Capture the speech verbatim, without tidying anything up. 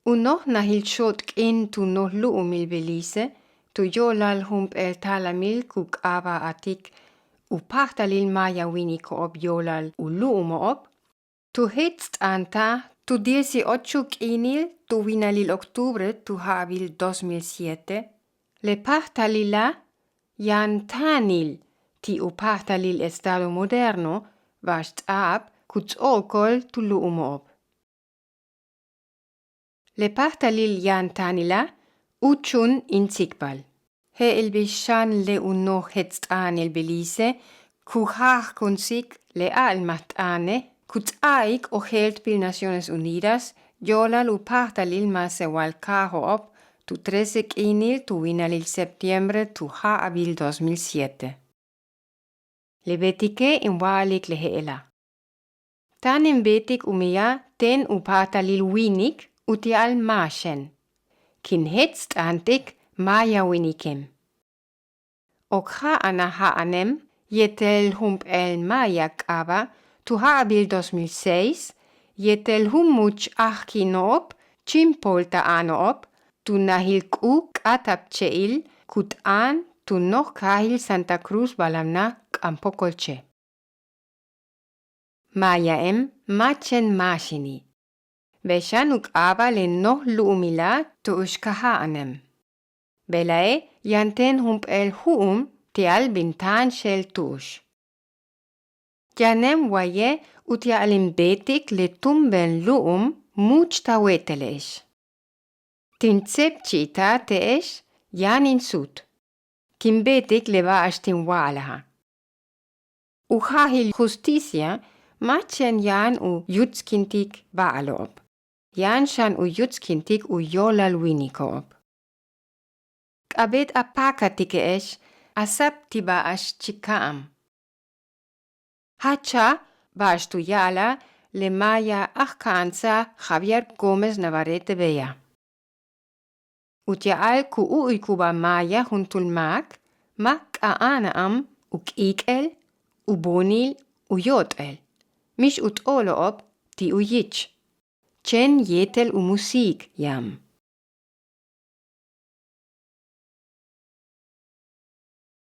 U noj najil xoot k'iin tu noj lu'umil Belice tu yo'olal jump'éel talamil ku k'aaba'atik U Páajtalil Maaya Wíiniko'ob Yo'olal u Lu'umo'ob, tu jets' t'aantaj tu dieciocho k'iinil tu winalil octubre tu ja'abil dos mil siete. Le páajtalila' yaan táanil ti' u páajtalil Estado Moderno ba'ax t'aab ku ts'o'okol tu lu'umo'ob. Le páajtalil yaan táanila' úuchun in tsikbal. Je'el bix xan le u noj jets' t'aanil Belice ku jáajkunsik le a'almaj t'aane' ku ts'a'ik ojéeltpil Naciones Unidas yo'olal u páajtalil maasewal kaajo'ob tu trece k'iinil tu winalil septiembre tu ja'abil dos mil siete. Le beetike' in wa'alik le je'ela'. Táan in beetik u meyaj ten u páajtalil wíinik uti'al máaxen. Kin jets' t'aantik maaya wíiniken. Ok ja'anaj ja'anem yéetel jump'éel maaya k'aaba' tu ja'abil dos mil seis yéetel jun múuch' ajki'ino'ob chin poolta'ano'ob tu najil k'u k'áatab che'il ku t'aan tu noj kaajil Santa Cruz Balamna Campocolche. Maayaem ma' chéen máaxini'. Bey xan u k'aaba' le noj lu'umila' tu'ux ka ja'anem. Bejla'e' yaan ten jump'éel ju'um ti'al bin táanxel tu'ux. Yanem waye' uti'al in beetik le túumben lu'um múuch' ta wéetele'ex. Tin tséepchi'itaj te'ex yaan in suut. Kin beetik le ba'ax tin wa'alaja'. U jaajil justicia ma' chéen yaan u yutskintik ba'alo'ob. Yaan xan u yutskintik u yo'olal wíiniko'ob. K'a'abéet a páakatike'ex a sa'ab ti' ba'ax chika'an. Jachaj ba'ax tu ya'alaj le maaya ajka'ansaj Javier Gómez Navarrete Bea. Uti'al ku u'uyikubáa maaya juntúul máak ma' k'a'ana'an u k'iik'el, u boonil, u yo'ot'el, mix u t'oolo'ob ti' u yich. Chéen yéetel u musiik yaan.